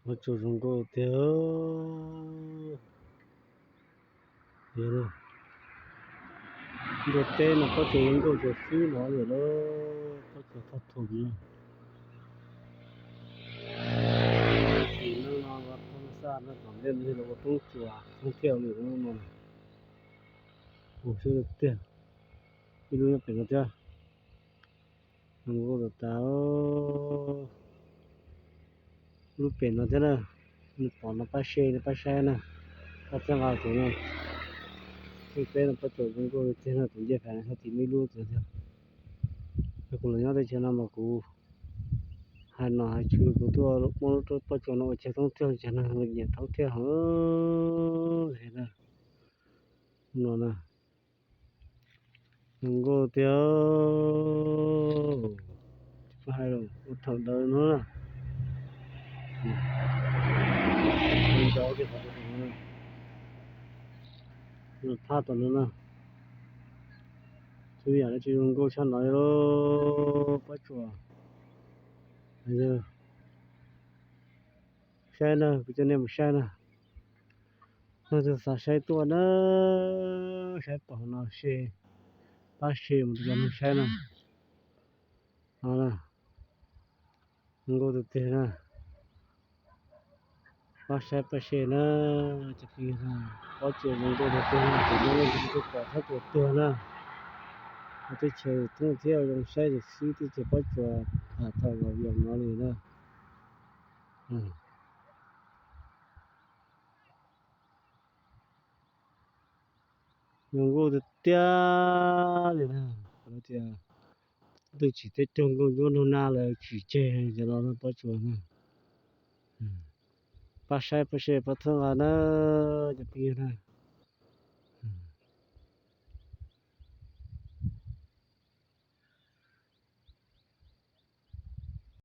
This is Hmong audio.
Pob tsuas zoo nkauj tiag. Ntuj teb no pob tsuas zoo nkauj tsuas xwb no yom lauj. Pob tsuas thoj thum no. Sim neej no thoob xaj no tom ntej no los ua roob tsuas thoob thiaj li no. Ua xwb tiag. Ib lub nyob pem no thiab. Zoo nkauj tas tas. Lub pem no thiab na. Nws pom no pab se no pab saib na. Pab txhawb nqa tus no. Ntuj teb no pob tsuas zoo nkauj tiag no, tus ncej pem no thiab tim me lub tus thiab. Kuv los nyob teb chaws no mas kuv hais nom hais tswv kuv tuaj muab lub pob tsuas no ua chaw thoob thiaj, chaw no nyiam thoob thiaj heev li na. No na, zoo nkauj tiag. Tsis paub hais los ua thaum ntawd no na. Ncov kiag qhov no, phab tom no na. Txhua yam no tsis zoo nkauj tshaj no li pob tsuas. Saib na, kuv coj nej mus saib na. Leej twg xav saib tuaj na, saib pom no se, pab se mus rau cov neeg saib na. No na, zoo nkauj tiag tiag na. Pab saib pab se na, cov phooj ywg na, pob tsuas zoo nkauj tiag tiag na, kuv muab nej tus pom txhab tuaj tuag na. Teb chaws thoob thiab zoo saib xwb, teb chaws pob tsuas tham thaum los yog no li na. Zoo nkauj tiag tiag li na. Tias twb tsim teb caug nkauj ntsuab nug nag lawm tsim tseg cov no pob tsuas na. Pab saib pab se pab txhawb nqa na, cov phooj ywg na.